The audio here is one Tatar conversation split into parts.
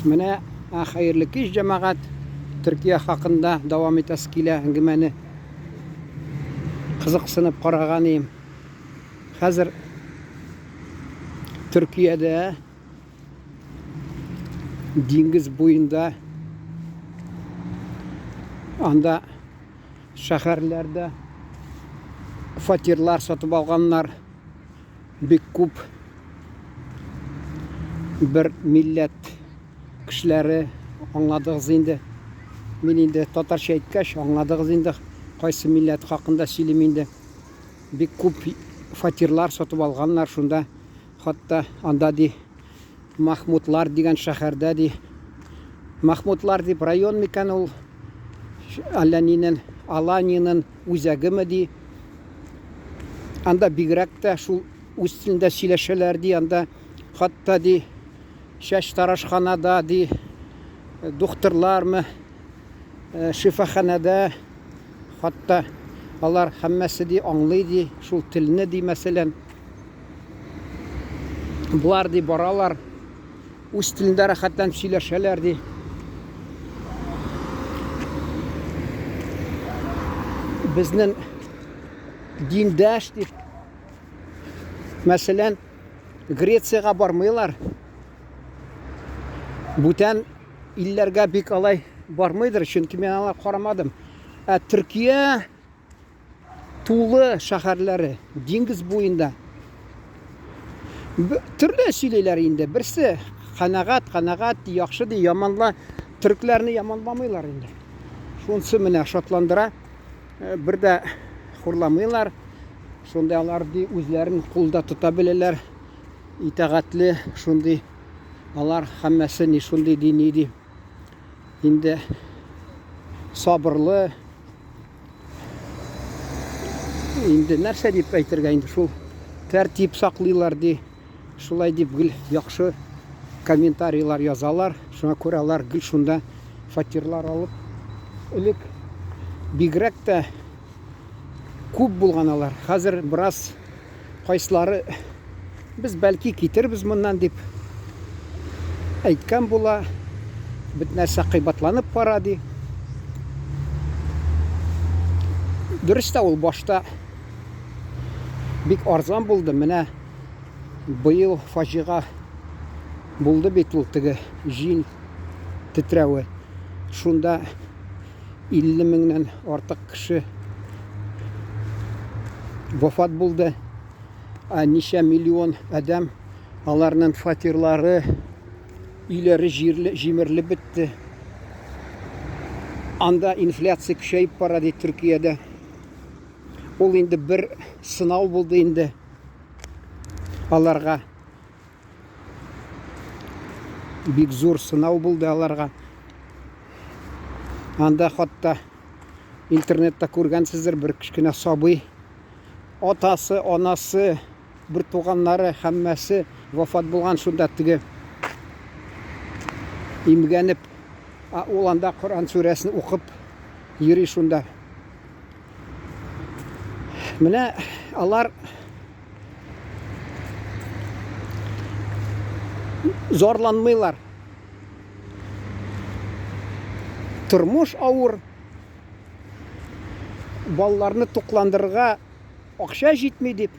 Менә хәерле кич, җәмәгать. Төркия хакында дәвам итәсе килә әңгәмәне. Кызыксынып караган идем. Хәзер Төркиядә диңгез буенда анда шәһәрләрдә фатирлар сатып алганнар бик күп бер милләт кешеләре аңладыгыз инде. Мин инде татарча әйткәч, аңладыгыз инде, кайсы милләт хакында сөйлим инде. Бик күп фатирлар сатып алганнар шунда. Хатта анда ди Махмутлар дигән шәһәрдә ди. Махмутлар дип район микән ул? Әллә нинен, Аланияның үзәгеме ди. Анда бигрәк тә шул үз телендә сөйләшәләр ди, анда хатта ди чәч тарашханада ди духтырлармы, шифаханәдә хатта алар һәммәсе ди аңлый ди шул телне ди, мәсәлән. Болар ди баралар, үз телендә рәхәтләнеп сөйләшәләр ди. Безнең диндәш дип, мәсәлән, Грециягә бармыйлар. Бүтән илләргә бик алай бармыйдыр, чөнки мин алар карамадым. Ә Төркия тулы шәһәрләре, диңгез буенда. Төрле сөйлиләр инде. Берсе канәгать, канәгать, яхшы ди, яманла. Төркләрне яманламыйлар инде. Шунысы менә шатландыра. Бер дә хурламыйлар. Шундый алар ди үзләрен кулда тота беләләр. Итагатьле шундый алар һәммәсе ни шундый ди, ни ди. Инде сабырлы. Инде нәрсә дип әйтергә инде шул тәртип саклыйлар ди. Шулай дип гел яхшы комментарийлар язалар. Шуңа күрә алар гел шунда фатирлар алып элек бигрәк тә күп булган алар. Хәзер бераз кайсылары без бәлки китербез моннан дип әйткән була. Бит нәрсә кыйбатланып бара ди. Дөрес тә ул башта бик арзан булды. Менә быел фаҗига булды бит ул теге җил тетрәве. Шунда 50 меңнән артык кеше вафат булды. Ә ничә миллион адәм аларның фатирлары, өйләре җирле, җимерелеп бетте. Анда инфляция көчәеп бара ди Төркиядә. Ул инде бер сынау булды инде аларга. Бик зур сынау булды аларга. Анда хатта интернетта күргәнсездер, бер кечкенә сабый атасы, анасы, бер туганнары һәммәсе вафат булган шунда теге имгәнеп, а ул анда Коръән сүрәсен укып йөри шунда. Менә алар зарланмыйлар. Тормыш авыр. Балаларны тукландырырга акча җитми дип.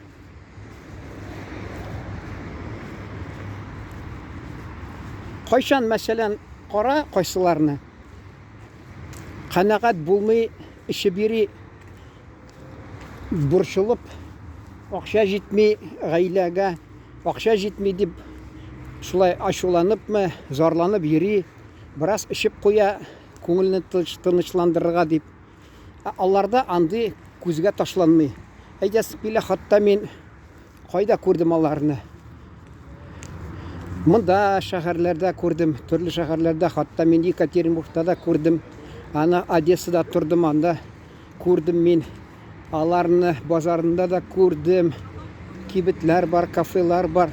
Кайчан, мәсәлән, кара кайсыларны канәгать булмый, эчеп йөри, борчылып, акча җитми гаиләгә, акча җитми дип шулай ачуланыпмы, зарланып йөри, бераз эчеп куя, күңелне тынычландырырга дип. Ә аларда андый күзгә ташланмый. Әйтәсе килә, хатта мин кайда күрдем аларны? Монда шәһәрләрдә күрдем, төрле шәһәрләрдә, хатта мин Екатеринбургта да күрдем. Аны Одессада тордым, анда күрдем мин. Аларны базарында да күрдем. Кибетләр бар, кафелар бар.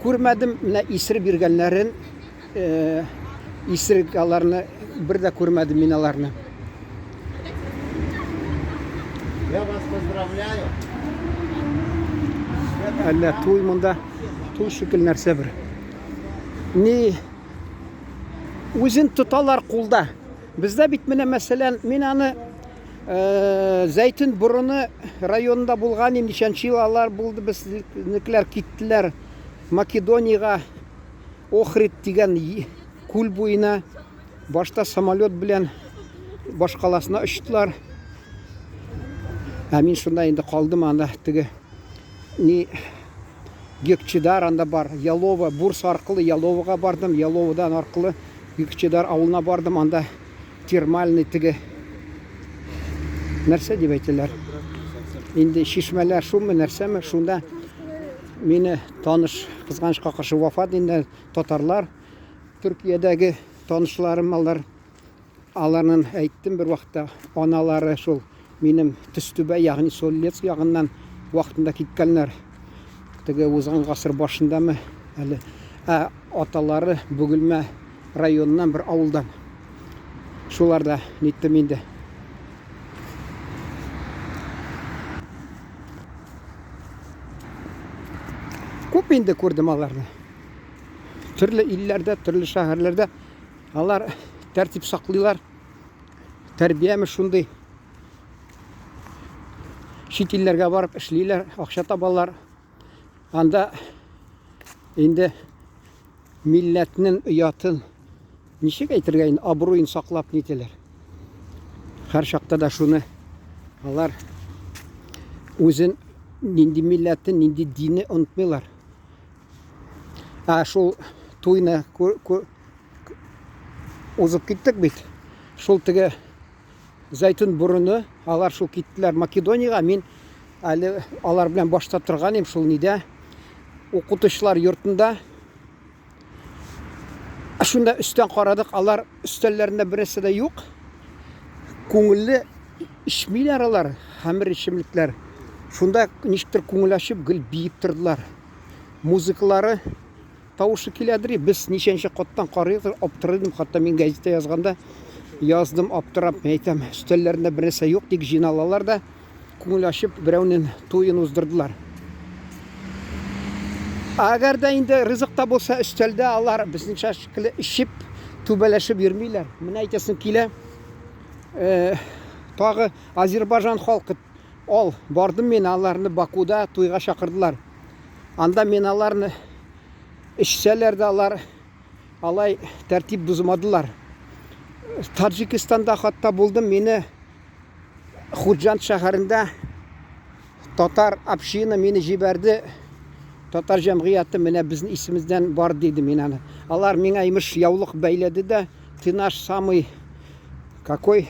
Күрмәдем, менә исереп йөргәннәрен, э, исерек аларны бер дә күрмәдем мин аларны. Я вас поздравляю. Әллә туй монда, туй шикелле нәрсә бер. Ни? Үзен тоталар кулда. Бездә бит менә мәсәлән, мин аны э, Зәйтүн борыны районында булган инде ничәнче ел алар булды, безнекеләр киттеләр Македониягә, Охрид дигән күл буена. Башта самолет белән башкаласына очтылар. Ә мин шунда инде калдым анда теге ни Гекчедар анда бар. Ялова, Бурса аркылы Яловага бардым. Яловадан аркылы Гекчедар авылына бардым. Анда термальный теге нәрсә дип әйтәләр. Инде чишмәләр шулмы, нәрсәме? Шунда мине таныш кызганычка каршы вафат инде татарлар Төркиядәге танышларым алар аларның әйттем бер вакытта аналары шул минем Төстүбә, ягъни Соллецк ягыннан вакытында киткәннәр. Теге узган гасыр башындамы әле. Ә аталары Бөгелмә районыннан бер авылдан. Шуларда ниттем инде. Күп инде күрдем аларны. Төрле илләрдә, төрле шәһәрләрдә алар тәртип саклыйлар. Тәрбияме шундый. Чит илләргә барып эшлиләр, акча табалар. Анда инде милләтнең оятын ничек әйтергә инде абруен саклап нитәләр. Һәр чакта да шуны алар үзен нинди милләтен, нинди дине онытмыйлар. Ә шул туйны узып киттек бит. Шул теге Зәйтүн борыны, алар шул киттеләр Македониягә. Мин әле алар белән башта торган идем шул нидә. Укытучылар йортында. Шунда өстән карадык, алар өстәлләрендә берәрсе дә юк. Күңелле эчмиләр алар, хәмер эчемлекләр. Шунда ничектер күңел ачып гел биеп тордылар. Музыкалары тавышы киләдер. Без ничәнче каттан карыйбыз, аптырыйм. Хәтта мин гәзиттә язганда яздым, аптырап, мин әйтәм, өстәлләрендә бернәрсә юк, тик җыйналалар да күңел ачып берәүнең туен уздырдылар. Әгәр дә инде ризык та булса өстәлдә алар безнеңчә шикелле эчеп, түбәләшеп йөрмиләр. Менә әйтәсем килә, э, тагы Азербайҗан халкы Ал, бардым мин аларны Бакуда туйга чакырдылар. Анда мин аларны эчсәләр дә алар алай тәртип бозмадылар. Таджикистанда хатта булдым, мине Худжанд шәһәрендә татар община мине җибәрде. Татар җәмгыяте менә безнең исемездән бар диде мин аны. Алар миңа имеш яулык бәйләде дә, ты наш самый какой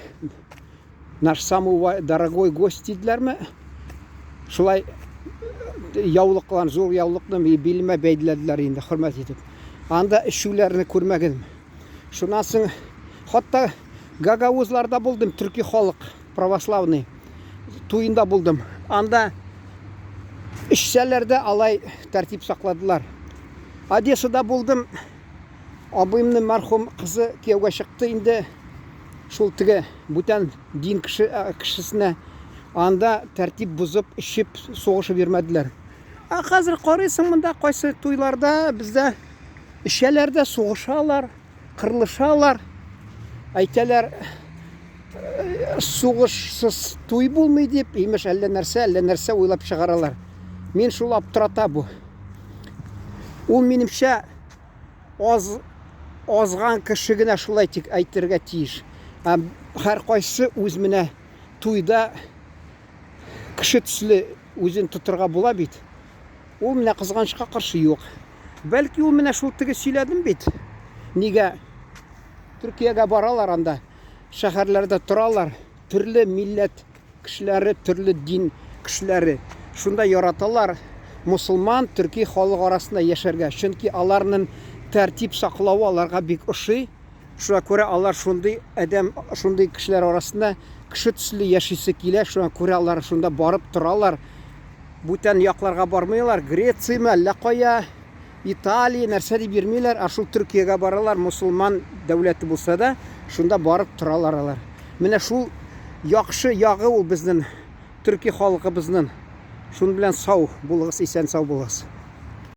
Наш самый дорогой гость диделәрме? Шулай яулыклар, зур яулыкны билемә бәйләделәр инде, хөрмәт итеп. Анда эчүләрне күрмәгем. Шуннан соң хатта гагаузларда булдым, төрки халык, православный туенда булдым. Анда эчсәләр дә алай тәртип сакладылар. Одессада булдым. Абыемның мәрхүм кызы кияүгә чыкты инде. Шул теге бүтән дин кеше, кешесенә анда тәртип бозып, эчеп, сугышып йөрмәделәр. Ә хәзер карыйсың монда кайсы туйларда бездә эчәләр дә, сугышалар, кырылышалар. Әйтәләр, сугышсыз туй булмый дип, имеш, әллә нәрсә, әллә нәрсә уйлап чыгаралар. Мин шул аптырата бу. Ул минемчә аз азган кеше генә шулай тик әйтергә тиеш. Ә һәркайсы үз менә туйда кеше төсле үзен тотырга була бит. Ул менә кызганычка каршы юк. Бәлки ул менә шул теге сөйләдем бит. Нигә Төркиягә баралар анда, шәһәрләрдә торалар, төрле милләт кешеләре, төрле дин кешеләре. Шунда яраталар мусулман, төрки халык арасында яшәргә. Чөнки аларның тәртип саклавы аларга бик ошый. Шуңа күрә алар шундый адәм, шундый кешеләр арасында кеше төсле яшисе килә. Шуңа күрә алар шунда барып торалар. Бүтән якларга бармыйлар. Грецияме, әллә кая, Италия, нәрсә дип йөрмиләр, ә шул Төркиягә баралар, мусулман дәүләте булса да, шунда барып торалар алар. Менә шул яхшы ягы ул безнең төрки халкыбызның. Шуның белән сау булыгыз, исән сау булыгыз.